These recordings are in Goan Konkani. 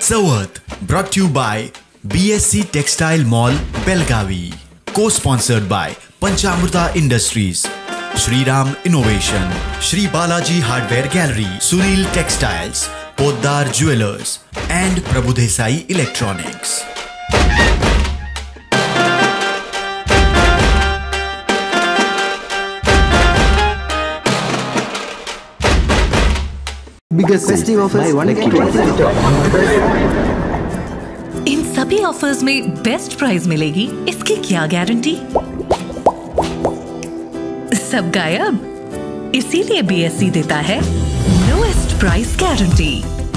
Chavath brought you by BSC textile mall Belagavi, co-sponsored by Panchamruta industries, Shriram innovation, Shri Balaji hardware gallery, Sunil textiles, Poddar jewellers and Prabhudesai electronics. Biggest festive offers, buy one get one. In सभी ऑफर्स में बेस्ट प्राइस मिलेगी, इसकी क्या गारंटी? सब गायब, इसीलिए बीएससी देता है लोएस्ट प्राइस गारंटी।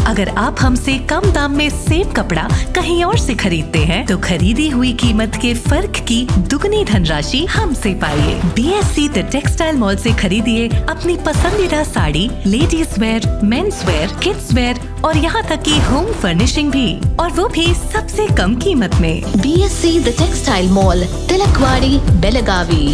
अगर आप हमसे कम दाम में सेम कपड़ा कहीं और से खरीदते हैं तो खरीदी हुई कीमत के फर्क की दुगनी धनराशि हमसे पाइए। बीएससी the textile mall से खरीदिए अपनी पसंदीदा sari, ladies wear, men's wear, kids wear और यहाँ तक कि होम फर्निशिंग भी, और वो भी सबसे कम कीमत में। BSC the textile mall, Tilakwadi, Belagavi.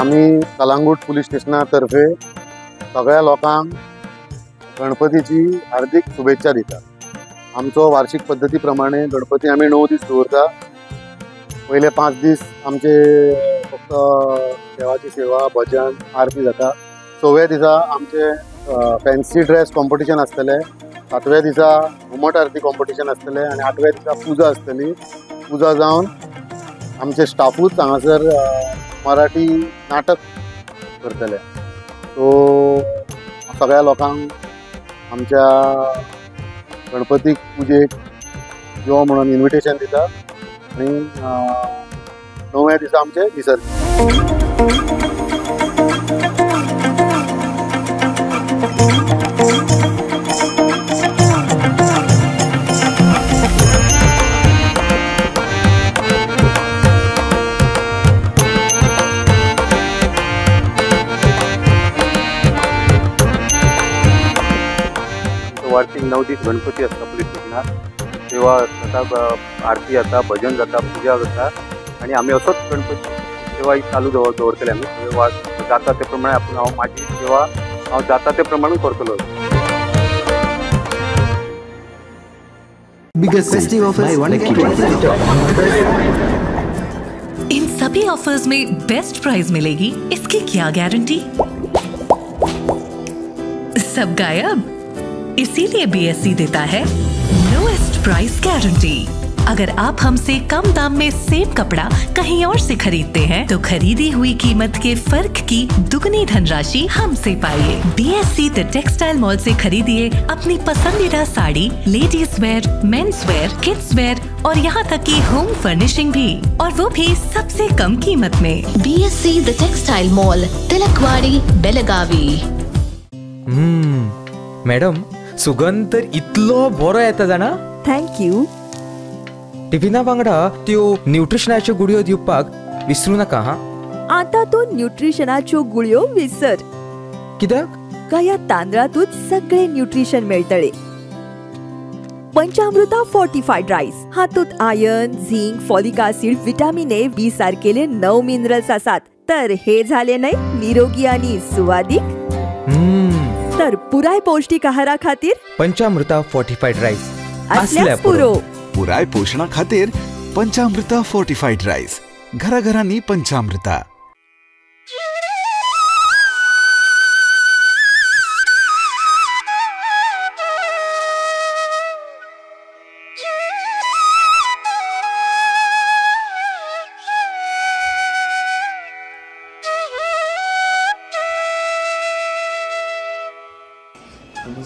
आमी कलांगूट पुलीस स्टेशना तर्फे सगळ्या लोकांक गणपतीची हार्दिक शुभेच्छा दिता। आमचो वार्षिक पद्दती प्रमाणे गणपती आमी 9 दीस दवरता। पयले 5 दीस आमचे फक्त देवाची सेवा, भजन, आरती जाता। 6व्या दिसा आमचे फॅन्सी ड्रेस कॉम्पिटिशन आसतलें, 7व्या दिसा घुमट आरती कॉम्पिटिशन आसतलें आनी 8व्या दिसा पुजा आसतली। पुजा जावन आमचे स्टाफूच हांगासर मराठी नाटक करतले। सो सगळ्या लोकांक आमच्या गणपतीक पुजेक यो म्हणून इन्विटेशन दिता आनी 9व्या दिसा आमचे विसर्जन। वार्षिक 9 दीस गणपती आसता पुलीस स्टेशनार, सेवा जाता, आरती जाता, भजन जाता, पुजा जाता आनी आमी असोच गणपती सेवा ही चालू दवरतले। आमी जाता ते प्रमाणे आपूण हांव म्हाजी सेवा हांव जाता ते प्रमाणे करतलो। Biggest festive offers, buy one get one. In सभी ऑफर्स में बेस्ट प्राइस मिलेगी, इसकी क्या गारंटी? सब गायब, इसीलिए बीएससी देता है लोएस्ट प्राइस गारंटी। अगर आप हमसे कम दाम में सेम कपड़ा कहीं और से खरीदते हैं तो खरीदी हुई कीमत के फर्क की दुगनी धनराशि हमसे पाइए। बीएससी the textile mall से खरीदिए अपनी पसंदीदा sari, ladies wear, men's wear, kids wear और यहाँ तक कि होम फर्निशिंग भी, और वो भी सबसे कम कीमत में। BSC the textile mall, Tilakwadi, Belagavi. Madam, सुगंध तर इतलो बरो येता जाणा। Thank you. टिफिना वांगडा त्यो न्यूट्रिशनाच्यो गुळयो दिवपाक विसरू नाका हा। आता तूं न्यूट्रिशनाच्यो गुळयो विसर। कित्याक? काय तांदळातूच सगळे न्यूट्रिशन मेळटले। पंचामृता फोर्टिफाइड रायस हातूंत iron, zinc, folic acid, vitamin A, B सारकेले 9 minerals आसात। तर हे झाले न्हय निरोगी आनी सुवादीक। तर पुराय पौष्टिक आहारा खातीर पंचामृता फोर्टिफाइड रायस असल्याच पुरो। पुराय पोषणा खातीर पंचामृता फोर्टिफाइड रायस, घराघरांनी पंचामृता।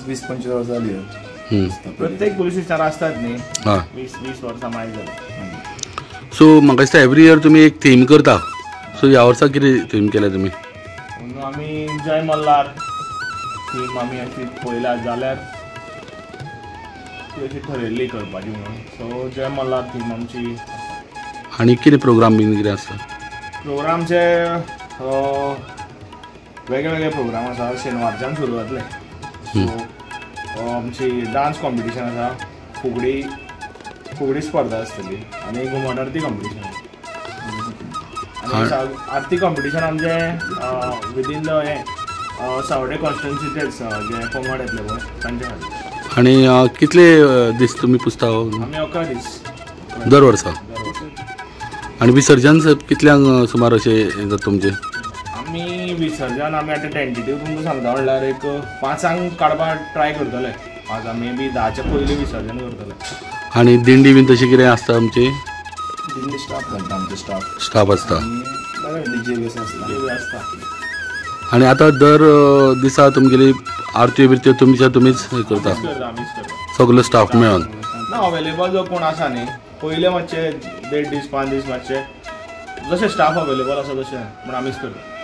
20-25 वर्सां जाली। प्रत्येक पुलीस स्टेशनार आसतात न्ही 20-20 वर्सां मागीर जाली। सो म्हाका दिसता एवरी इयर तुमी एक थीम करता, सो ह्या वर्सा कितें थीम केल्या तुमी? आमी जय मल्हार थीम आमी अशी पळयल्या जाल्यार ती अशी ठरयल्ली करपाची म्हणून, सो जय मल्हार थीम आमची। आनी कितें प्रोग्राम बीन कितें आसता? प्रोग्रामचे वेगळे वेगळे प्रोग्राम आसा. शेनवारच्यान सुरू जातले. सो आमची डान्स कॉम्पिटिशन आसा, फुगडी फुगडी स्पर्धा आसतली आनी घुमट आरती कॉम्पिटिशन. आनी आरती कॉम्पिटिशन आमचें विदीन the हें सावडे कॉन्स्टिट्युन्सीचेच जे पंगड येतले पळय तांचे खातीर. आनी कितले दीस तुमी पुजता? आमी 11 दीस दर वर्सा. आनी विसर्जन कितल्यांक सुमार अशें जाता तुमचें? आमी विसर्जन आमी आतां टेंटेटीव तुमकां सांगता म्हणल्यार एक 5 काडपाक ट्राय करतले. 5 मे बी 10च्या पयलीं विसर्जन करतले. आनी दिंडी बीन तशी कितें आसता आमची? दिंडी स्टाफ घालता आमचे स्टाफ. स्टाफ आसता. डीजे बी आसता. आनी आतां दर दिसा तुमगेली आरत्यो बिरत्यो तुमच्या तुमीच करता? सगलो स्टाफ मेळोन ना अवेलेबल जो कोण आसा न्ही पयले मातशे 1.5 दीस 5 दीस मातशे जशे स्टाफ अवेलेबल आसा तशें पूण आमीच करता.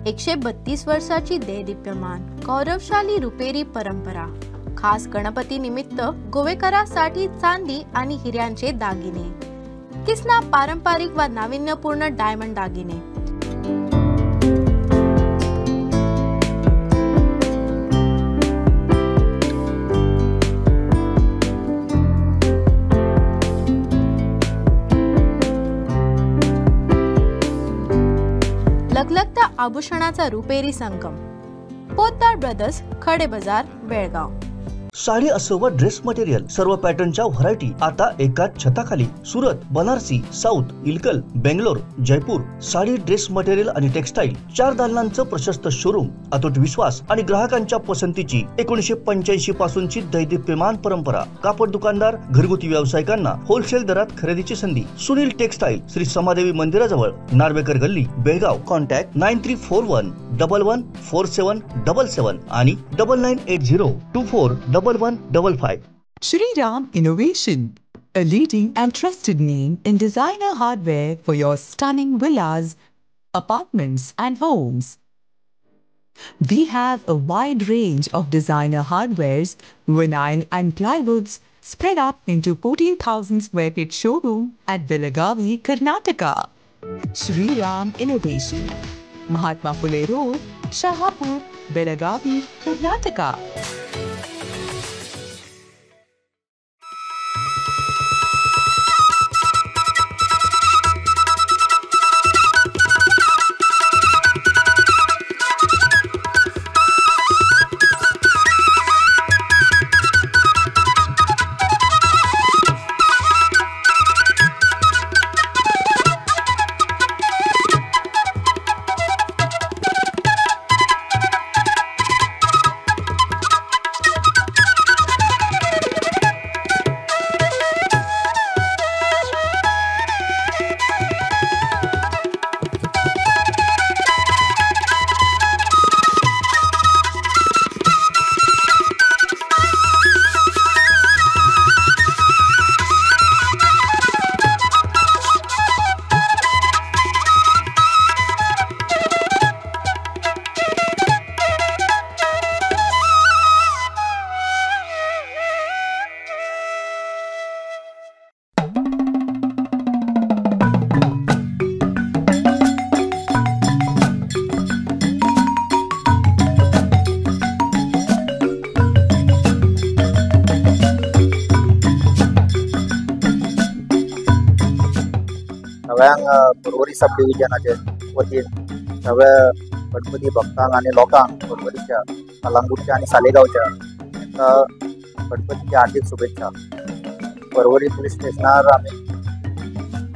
132 वर्षाची देदीप्यमान गौरवशाली रुपेरी परंपरा. खास गणपती निमित्त गोवेकरांसाठी चांदी आणि हिऱ्यांचे दागिने, किसना पारंपरिक व नाविन्यपूर्ण डायमंड दागिने. लखलखत्या आभूषणाचा रुपेरी संगम. पोद्दार ब्रदर्स, खडे बाजार, बेळगाव. साडी असो व ड्रेस मटेरियल, सर्व पॅटर्नच्या व्हरायटी आता एकाच छताखाली. Surat, Banarasi, south, Ilkal, Bangalore, Jaipur. Sari, dress material आणि टेक्सटाईल 4 दालनांचं प्रशस्त शोरूम. अतूट विश्वास आणि ग्राहकांच्या पसंतीची 1985 पासूनची दैदिप्यमान परंपरा. कापड दुकानदार, घरगुती व्यावसायिकांना होलसेल दरात खरेदीची संधी. सुनील टेक्सटाईल, श्री समादेवी मंदिराजवळ, नार्वेकर गल्ली, बेळगाव. कॉन्टॅक्ट 9341 11 47 77 आणि 9980 24 1155. Shri Ram Innovation, a leading and trusted name in designer hardware for your stunning villas, apartments and homes. We have a wide range of designer hardwares, vinyl and plywoods spread up into 14,000 square feet showroom at Belagavi, Karnataka. Shri Ram Innovation, Mahatma Phule Road, Shahapur, Belagavi, Karnataka. सगळ्यांक पर्वरी सब डिविजनाचे वतीन सगळ्या गणपती भक्तांक आनी लोकांक पर्वरीच्या, कलांगूटच्या आनी सालेगांवच्या तांकां गणपतीच्या हार्दीक शुभेच्छा. पर्वरी पुलीस स्टेशनार आमी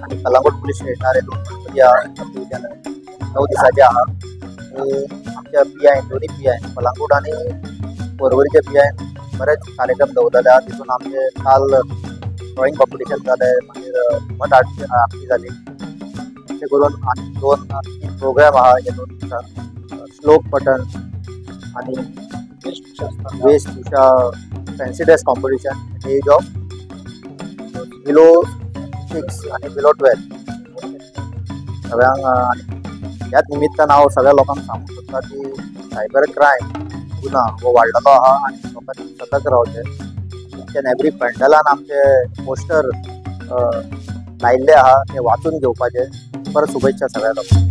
आनी कलांगूट पुलीस स्टेशनार हे दोन गणपती आहा सब डिविजन 9 दिसाचे आहा. आमच्या पी आयन, दोन्ही पी आयन, कलांगूट आनी पर्वरीच्या पी आयन बरेच कार्यक्रम दवरलेले आहा. तितून आमचे काल ड्रॉइंग कॉम्पिटिशन जालें, मागीर घुमट आरती जाली. अशें करून आनी 2-3 प्रोग्राम आहा हे 2 दिसा. श्लोक पठण आनी वेशभूषा, fancy dress competition age of below 6 आनी बिलो 12 सगळ्यांक. आनी ह्याच निमित्तान हांव सगळ्या लोकांक सांगूंक सोदता की सायबर क्रायम गुन्हा हो वाडलेलो आहा आनी लोकांनी सतर्क रावचें. इच एन एवरी पेंडलान आमचे पोस्टर लायिल्ले आहा, ते वाचून घेवपाचे. परत शुभेच्छा सगळ्या लोकांक.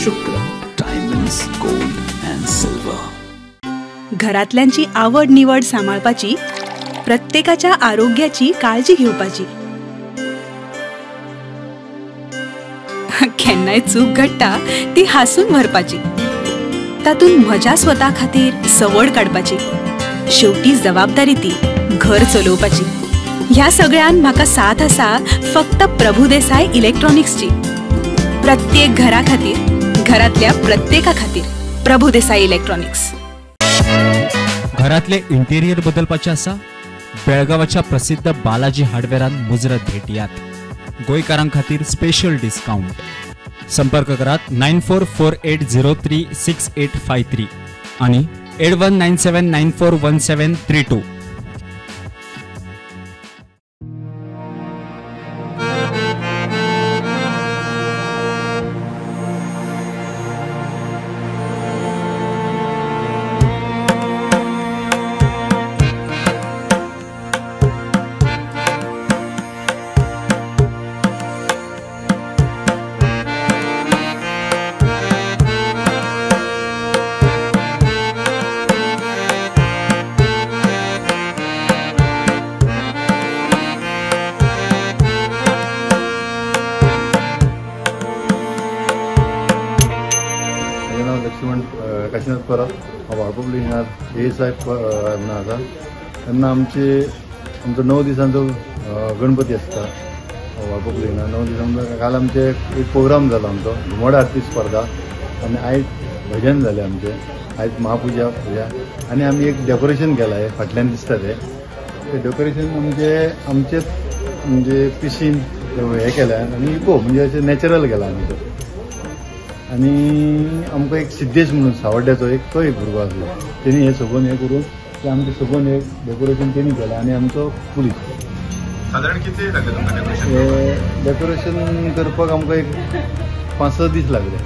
Shukra diamonds, gold and silver. घरातल्यांची आवड निवड सांबाळपाची, प्रत्येकाच्या आरोग्याची काळजी घेवपाची. केन्नाय चूक घडटा ती हांसून भरपाची, तातूंत म्हज्या स्वता खातीर सवड काडपाची, शेवटी जबाबदारी ती घर चलोवपाची. ह्या सगळ्यान म्हाका साथ आसा फक्त प्रभुदेसाय इलेक्ट्रॉनिक्सची. प्रत्येक घरा खातीर, घरातल्या प्रत्येका खातीर. प्रभुदेसाई इलेक्ट्रॉनिक्स. घरातले इंटेरियर बदलपाचे आसा? बेळगांवाच्या प्रसिद्ध बालाजी हार्डवेअरान मुजरत भेट दियात. गोंयकारां खातीर स्पेशल डिस्काउंट. संपर्क करात 9448036853 आणि 8197941732. काशीनाथ परब हांव वाळपय पुलीस स्टेशनार ए एस I म्हणून आसा. तेन्ना आमचे आमचो 9 दिसांचो गणपती आसता वाळपय पुलीस स्टेशनार. 9 दिसांचो काल आमचे एक प्रोग्राम जालो आमचो घुमट आरती स्पर्धा आनी आयज भजन जालें आमचें, आयज महापुजा पुजा आनी आमी एक डेकोरेशन केलां हें फाटल्यान दिसता तें डेकोरेशन आमचे आमचेच म्हणजे पिशीन हें केलें आनी इको म्हणजे अशें नॅचरल केलां आमी तें. आनी आमकां एक सिद्धेश म्हणून सावड्ड्याचो एक तो एक भुरगो आसलो, तेणी हें सगळें हें करून तें आमचें सगळें हें डेकोरेशन तेणी केलां. आनी आमचो पुलीस सादारण कितले लागले तुमकां डेकोरेशन? डेकोरेशन करपाक आमकां एक 5-6 दीस लागले.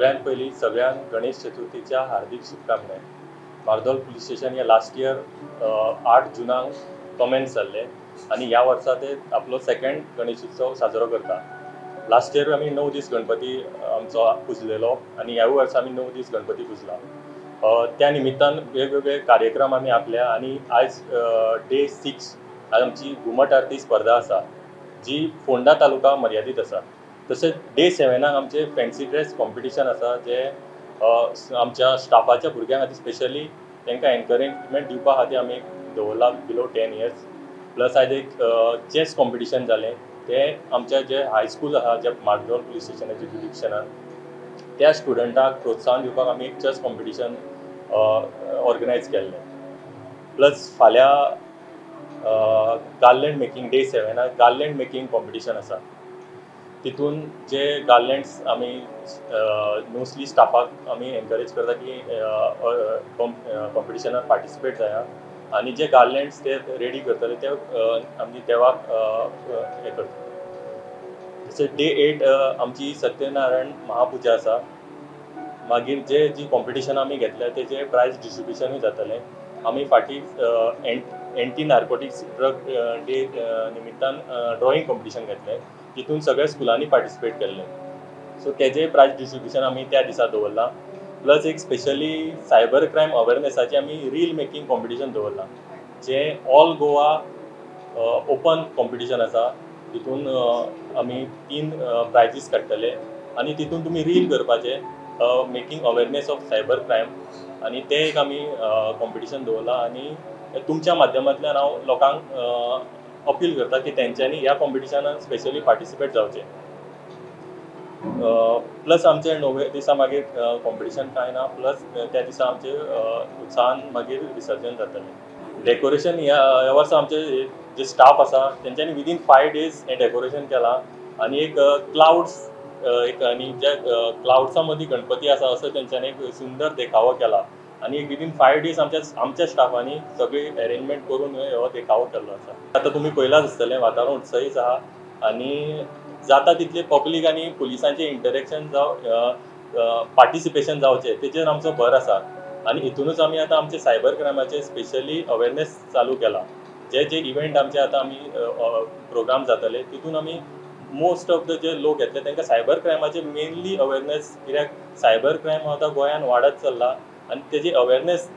सगळ्यांत पयलीं सगळ्यांक गणेश चतुर्थीच्या हार्दिक शुभकामना. मार्दोल पुलीस स्टेशन हे लास्ट इयर 8 जुनाक कमेन्स जाल्ले आनी ह्या वर्सा ते आपलो सेकंड गणेश उत्सव साजरो करता. लास्ट इयर आमी 9 दीस गणपती आमचो पुजलेलो आनी ह्यावूय वर्सा आमी 9 दीस गणपती पुजला. त्या निमित्तान वेगवेगळे कार्यक्रम आमी आखल्या आनी आयज डे 6 आज आमची घुमट आरती स्पर्धा आसा जी फोंडा तालुका मर्यादीत आसा. तशेंच डे 7 आमचे फॅन्सी ड्रेस कॉम्पिटिशन आसा जे आमच्या स्टाफाच्या भुरग्यां खातीर स्पेशली तांकां एनकरेजमेंट दिवपा खातीर आमी दवरला बिलो 10 इयर्स. प्लस आयज एक चॅस कॉम्पिटिशन जालें तें आमच्या जे हायस्कूल आसा जे मार्दोल पुलीस स्टेशनाच्या जुरिडिक्शनान त्या स्टुडंटाक प्रोत्साहन दिवपाक आमी एक चॅस कॉम्पिटिशन ऑर्गनायज केल्लें. प्लस फाल्यां garland making day 7 garland making competition आसा. तितून जे गार्लँड्स आमी मोस्टली स्टाफाक आमी एनकरेज करता की कॉम्पिटिशनान पार्टिसिपेट जाया आनी जे गार्लँड्स ते रेडी करतले ते आमी देवाक हें करतले. तशेंच डे 8 आमची सत्यनारायण महापुजा आसा. मागीर जे जी कॉम्पिटिशन आमी घेतल्या तेजे प्रायज डिस्ट्रिब्युशनूय जातलें. आमी फाटीं एंटी नार्कोटिक्स ड्रग डे निमित्तान ड्रॉइंग कॉम्पिटिशन घेतलें तितून सगळ्या स्कुलांनी पार्टिसिपेट केल्लें. सो तेजें प्रायज डिस्ट्रिब्युशन आमी त्या दिसा दवरलां. प्लस एक स्पेशली सायबर क्रायम अवेरनेसाची आमी रील मेकिंग कॉम्पिटिशन दवरलां जें ऑल गोवा ओपन कॉम्पिटिशन आसा. तितून आमी 3 प्रायजीस काडटले आनी तितून तुमी रील करपाचें making awareness of cyber crime आनी तें एक आमी कॉम्पिटिशन दवरलां. आनी तुमच्या माध्यमांतल्यान हांव लोकांक अपील करता की तेंच्यांनी ह्या कॉम्पिटिशनान स्पेशली पार्टिसिपेट जावचें. प्लस आमचे 9व्या दिसा मागीर कॉम्पिटिशन कांय ना. प्लस त्या दिसा आमचे उत्साहान मागीर विसर्जन जातलें. डेकोरेशन ह्या वर्सा आमचे जे स्टाफ आसा तेंच्यांनी विदीन 5 डेज हें डेकोरेशन केलां आनी एक क्लावड्स एक आनी ज्या क्लावड्सां मदीं गणपती आसा असो तेंच्यांनी एक सुंदर देखावो केला आनी एक विदीन 5 डेज आमच्या स्टाफांनी सगळी अरेंजमेंट करून हो देखावो केल्लो आसा. आतां तुमी पळयलांच आसतलें वातावरण उत्सवीच आहा आनी जाता तितले पब्लीक आनी पुलिसांचें इंटरेक्शन जावं पार्टिसिपेशन जावचें तेचेर आमचो भर आसा आनी हितूनच आमी आतां आमचे सायबर क्रायमाचेर स्पेशली अवेरनेस चालू केला. जे जे इव्हेंट आमचे आतां आमी प्रोग्राम जातले तितून आमी मोस्ट ऑफ the जे लोक येतले तांकां सायबर क्रायमाचे मेनली अवेरनेस, कित्याक सायबर क्रायम आतां गोंयान वाडत चल्ला आनी तेजी अवेरनेस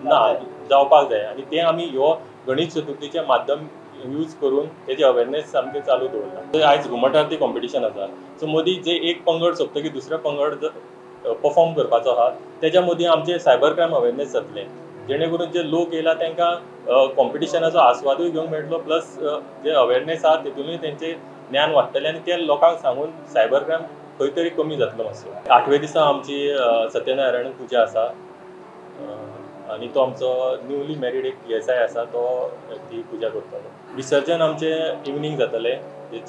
ना जावपाक जाय आनी तें आमी ह्यो गणेश चतुर्थीचें माध्यम यूज करून तेजी अवेरनेस सामकें चालू दवरला. आयज घुमट आरती कॉम्पिटिशन आसा. सो मदीं जे एक पंगड सोंपतकीर दुसरो पंगड परफॉर्म करपाचो आहा तेज्या मदीं आमचें सायबर क्रायम अवेरनेस जातलें जेणे करून जे लोक येयला तांकां कॉम्पिटिशनाचो आस्वादूय घेवंक मेळटलो. प्लस जे अवेरनेस आहा तितूनय तेंचें ज्ञान वाडटलें आनी ते लोकांक सांगून सायबर क्रायम खंय तरी कमी जातलो मातसो. 8व्या दिसा आमची सत्यनारायण पुजा आसा आनी तो आमचो न्यूली मॅरीड एक PSI आसा तो ती पुजा करतलो. विसर्जन आमचें इवनींग जातलें,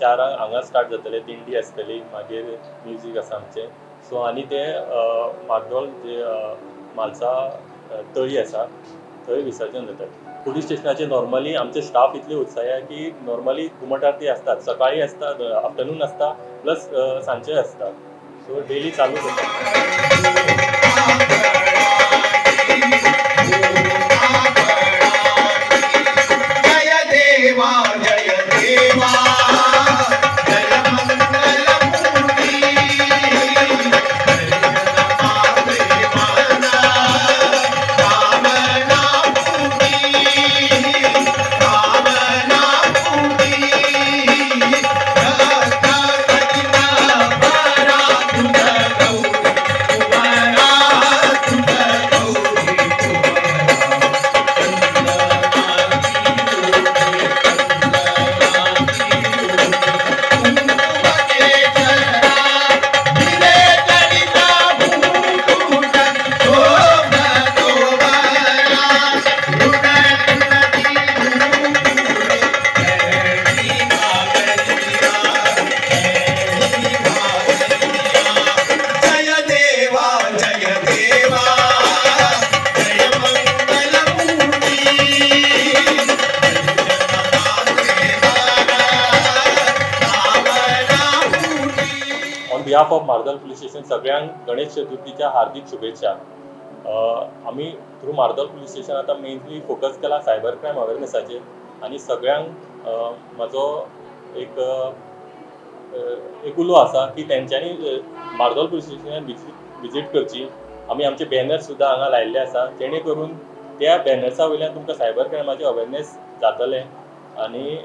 4 हांगा स्टार्ट जातलें, दिंडी आसतली, मागीर म्युजीक आसा आमचें. सो आनी तें मार्दोल जे म्हालसा तळी आसा थंय विसर्जन जातलें. पुलीस स्टेशनाचे नॉर्मली आमचे स्टाफ इतले उत्साही आहा की नॉर्मली घुमट आरती आसतात, सकाळी आसता, आफ्टरनून आसता, प्लस सांजचे आसता. सो डेली चालूच आसता. Behalf of Mardol police station सगळ्यांक गणेश चतुर्थीच्या हार्दिक शुभेच्छा. आमी थ्रू मार्दोल पुलीस स्टेशन आतां मेनली फोकस केला सायबर क्रायम अवेरनेसाचेर आनी सगळ्यांक म्हाजो एक एक उलो आसा की तेंच्यांनी मार्दोल पुलीस स्टेशनान विजीट करची. आमी आमचे बॅनर सुद्दां हांगा लायिल्ले आसा, जेणे करून त्या बॅनर्सा वयल्यान तुमकां सायबर क्रायमाचें अवेरनेस जातलें आनी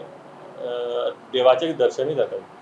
देवाचें दर्शनूय जातलें.